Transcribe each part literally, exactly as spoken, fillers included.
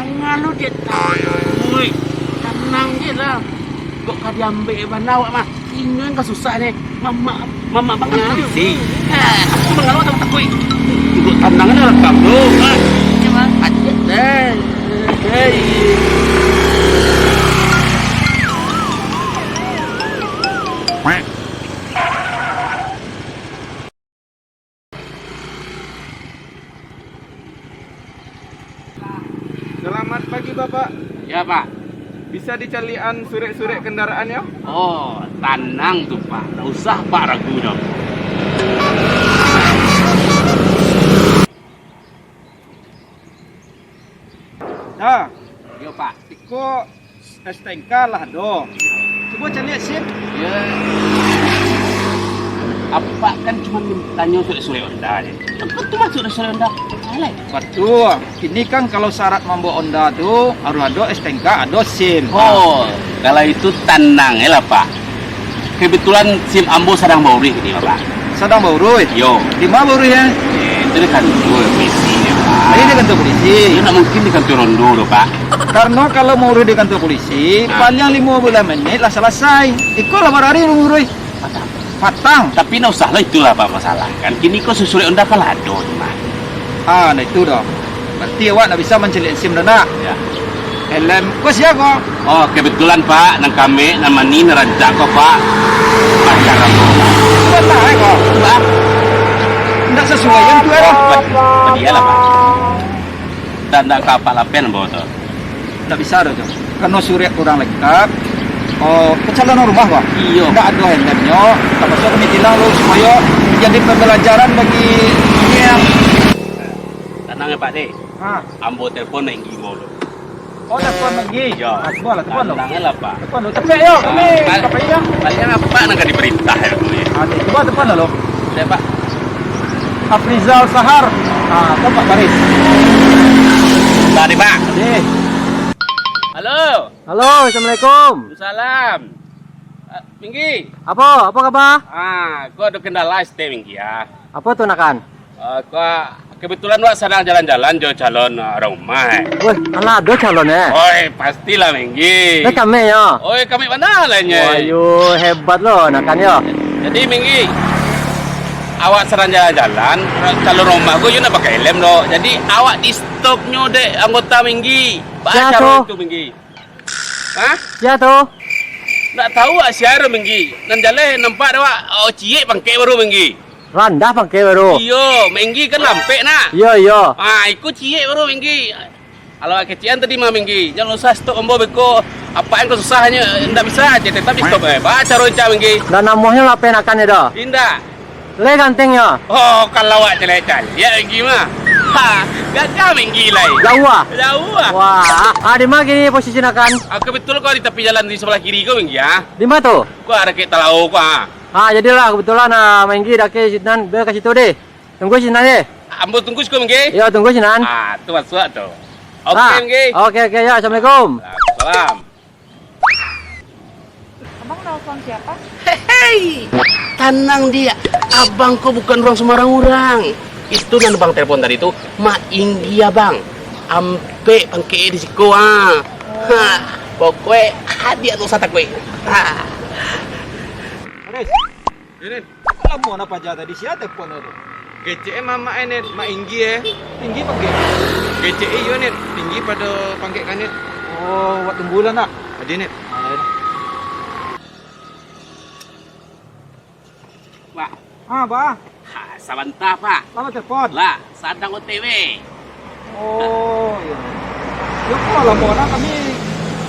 Mangalo dek takuik? Tanang je lah. Kok ka diambek bana awak mah? Inyo nan ka susah deh. Mamak, mamak bangalo. Bisi. Eh, aku bangalo tak takuik. Duduk tanang je lah kamu. Ah, ini mah. Aja deh. Hei. Selamat pagi, Bapak. Ya, Pak. Bisa dicaliakan surek-surek kendaraan, yo? Oh, tanang tu, Pak. Tak usah, Pak, ragu doh. Nah, yo, Pak. Iko S T N K lah ado. Cubo caliak SIM. Ya. Apak kan cuma tanyo surek-surek Honda je. Kan tu masuk surek-surek Honda. Alai. Batua. Kini kan kalau syarat mambaok Honda tu harus ado S T N K, ado SIM. Oh, kalau itu tanang je lah, Pak. Kebetulan SIM ambo sadang bauruih kini, Pak. Sadang bauruih? Yo. Di ma bauruih, eh? Eh, itu di kantua polisi, Pak. Ini di kantua polisi? Iyo, ndak mungkin di kantua rondo tu, Pak. Karano kalau mauruih di kantua polisi, ah, paliang limo baleh menit lah salasai. Iko lah barari mauruih. Patang. Patang. Tapi ndak usah lah, itulah Pak masalah. Kan kini ko surek-surek Honda kan lah ado tu mah. Ah, nah itu doh. Berarti awak ndak bisa mancaliak SIM doh, nak? Ya. Helm ko sia ko? Oh, kebetulan, Pak, nan kamek, nan manih, nan rancak ko, Pak. Pacar ambo. Bana, eh, ko? Bah. Ndak sasuai yang tu, eh. Pad-, padialah, Pak. Ndak, ndak ka Apak lapehan ambo tu. Ndak bisa doh tu. Karano surek kurang lengkap. Oh, kecalon rumah, ko? Iyo. Ndak ado helmnyo. Tapakso kami tilang lu supayo jadi pambalajaran bagi yang... Tanang ya, Pak, deh. Ha. Ambo telepon Mak Inggi dulu. Oh, telepon Mak Inggi? Yo. Ah, cubolah telepon dulu. Tanang lah, Pak. Telepon dulu. Tapi yo, kami, ah, bal-, ka pai, yo? Balian Apak nan ka diperintah, yo, kami. Ah, cubo telepon dulu. Deh, Pak. Afrizal Sahar. Ah, tu Pak Baris. Tadi, Pak. Tadi. Halo. Halo, assalamualaikum. Waalaikumsalam. Ah, Minggi. Apo? Apo kaba? Ah, ko ado kendala sete, Minggi, ah. Apo tu, Nakan? Ah, ko, kebetulan wak sadang jalan-jalan jo calon, ah, urang rumah, eh. Weh, alah ado calon, eh? Oi, pastilah, Minggi. Dah kamek, yo? Oi, kamek bana lah, nyo. Wah, yo, hebat lo, Nakan, yo. Jadi, Minggi, awak sadang jalan-jalan, calon rumah ko yo ndak pakai helm doh. Jadi, awak di-stop nyo dek anggota, Minggi. Sia tu? Baa caro itu, Minggi? Hah? Sia tu? Ndak tahu wak sia tu, Minggi. Nan jaleh nampak dek wak, oh, ciek pangkek baru, Minggi. Randah pangkek baru. Iyo, Minggi kan lampek nah. Iyo, iyo. Ah, iko ciek baru, Minggi. Kalau kecikan tadi mah, Minggi, jan usah stop ambo beko. Apak nan susah nyo, ndak bisa, cek tetap di stop, eh. Baa caro cak, Minggi? Ndak namuahnyo lapehan Nakan yo doh? Indak. Lai ganteng yo. Oh, kalau awak caliak-caliak Minggi mah. Ha, gagah Minggi lai. Jauah ah? Jauah ah. Wah, ah, di ma kini posisi Nakan? Ah, kebetulan ko di tapi jalan di sabalah kiri ko, Minggi, ah. Di ma tu? Ko dakek Talao ko, ah. Ah, jadilah kebetulan, ah, Minggi dakek sinan, bia ka situ deh. Tunggu sinan deh. Ambo tunggu siko, Minggi. Yo, tunggu sinan. Ah, tu masuak tu. Oke, ah, Minggi. Oke, oke, yo, assalamualaikum. Waalaikumsalam. Abang nelfon siapa? Hei, tanang diak. Abang ko bukan urang sembarang urang. Itu nan abang telepon tadi tu, Mak Inggi, Abang. Ampek pangkek di siko, ah. Oh. Ha, pokok e, adiak tu usah takuik. Ha. Aris. Yo, Nit. Lamo nah paja tadi, sia telepon tu? Kecek e mamak e, Nit, Mak Inggi e. Tinggi pangkek? Kecek e iyo, Nit, tinggi pado pangkek ka, Nit. Oh, wak tunggulah, nak. Ade, Nit. Pak. Ah, Pak. Ha, sabanta, Pak. Lamo telepon? Lah, sadang O T W. Oh, iyo. Yo, kok lamo nah, kami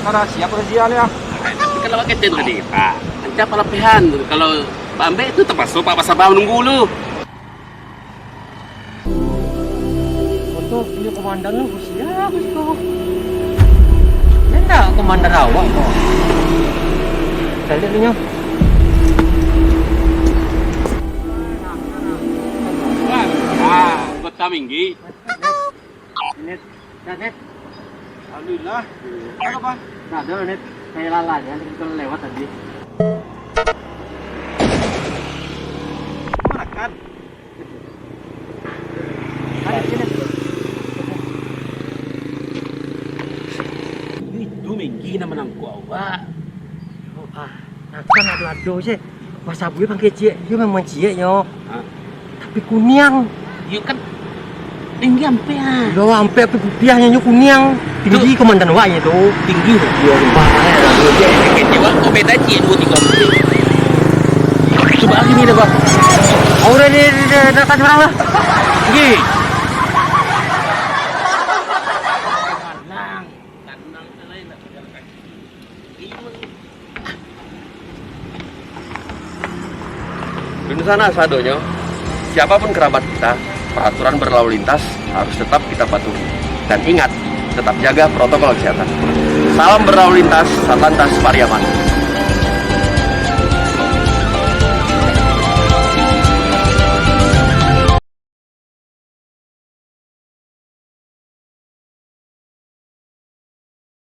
ka siap razia lah, yo. Tapi kan awak kecek tadi, Pak. Rancak palapihan. Kalau baambek tu, tapaso Pak basaba manunggu lu. Foto punyo komandan lu, sia ko? Indak komandan awak ko. Caliak dulu nyo. Ah, anggota Minggi. Nit, dah, Nit. Alhamdulillah. Apo, Bang? Dah, dah, Nit. Kayak lalanya, Nit, kalau lewat tadi. Mana kan? Ayo, sini. Tinggi nan manangkok awak. Ah, nakang ado-ado se. Wah, sabuik pangkek ciek, iyo memang ciek nyo. Ha? Tapi kuniang. Iyo kan tinggi ampek ah. Iyo ampek, tapi putiahnyo nyo kuniang. Tinggi komandan wak nyo tu. Tinggi. Iyo, sumpah. Kecek wak, kau beda ciek duo tigo ampek. Cubo lagi ni dah, Bang. Oh, udah, udah, udah, udah, udah, surang lah. Tinggi. Tenang, tenang, tenang. Dunsanak sadonyo, siapapun kerabat kita, peraturan berlalu lintas harus tetap kita patuhi. Dan ingat, tetap jaga protokol kesehatan. Salam berlalu lintas, Satlantas Pariaman.